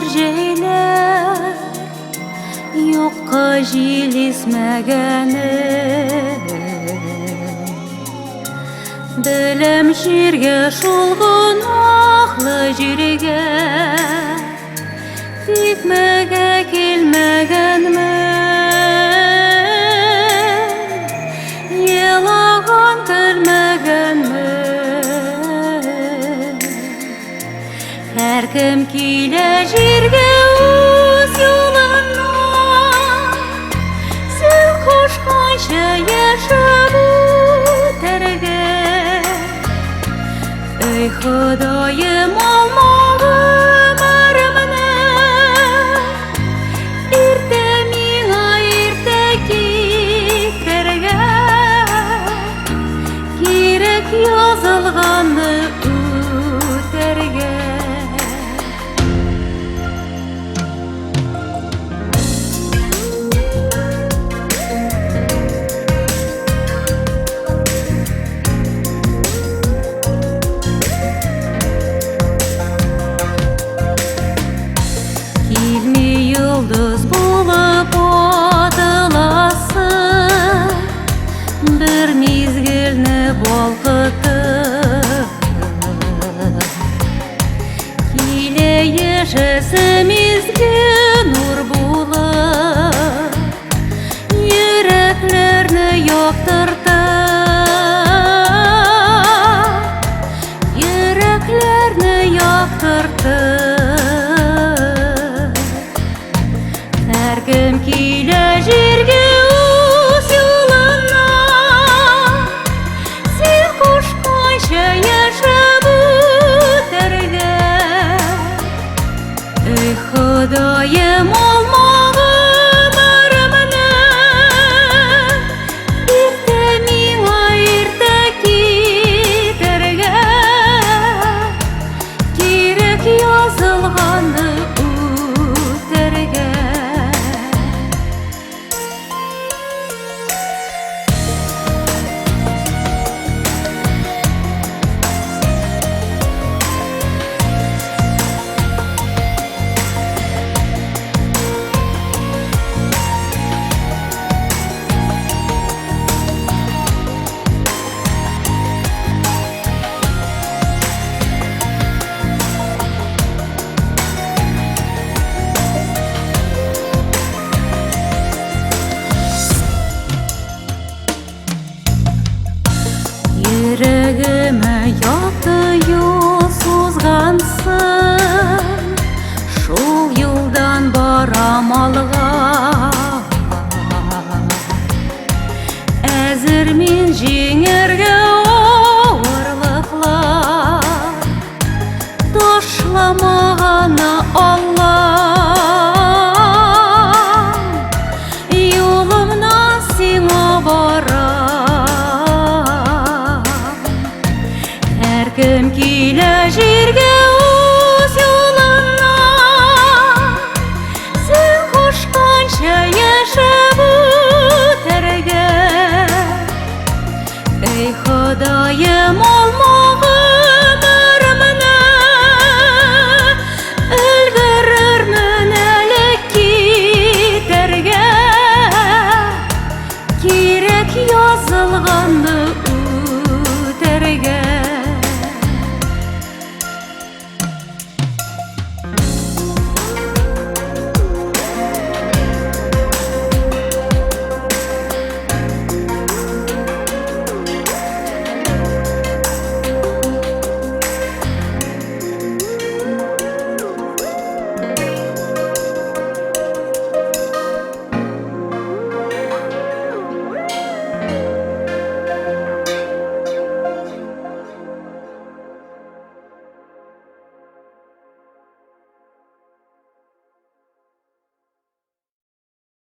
Язлар, җәйләр юкка җил исмәгәнен. Беләм җиргә шул гөнаһлы җиргә тикмәгә килмәгәнмен. Елаган көлмәгәнмен. Һәркем килә җиргә үз юлыннан, Син кушканча яшәп үтәргә. Эй, Ходаем, алма гомеремне, Иртә миңа иртә китәргә. Кирәк язылганны үтәргә. Килми йолдыз булып атыласы, Бер мизгелне балкытып. Килә яшәсем изге нур булып, Йөрәкләрне яктыртып, Йөрәкләрне яктыртып. Һәркем килә җиргә үз юлыннан, Син кушканча яшәп үтәргә. Эй, Ходаем, алма гомеремне, Иртә миңа иртә китәргә. Кирәк язылганны үтәргә. Йөрәгемә якты юл сузгансың, Шул юлдан барам алга. Әзер мин җиңәргә авырлыклар, Ташламаганы Аллам. Юлымнан сиңа барам. Һәркем килә җиргә үз юлыннан, Син кушканча яшәп үтәргә. Эй, Ходаем,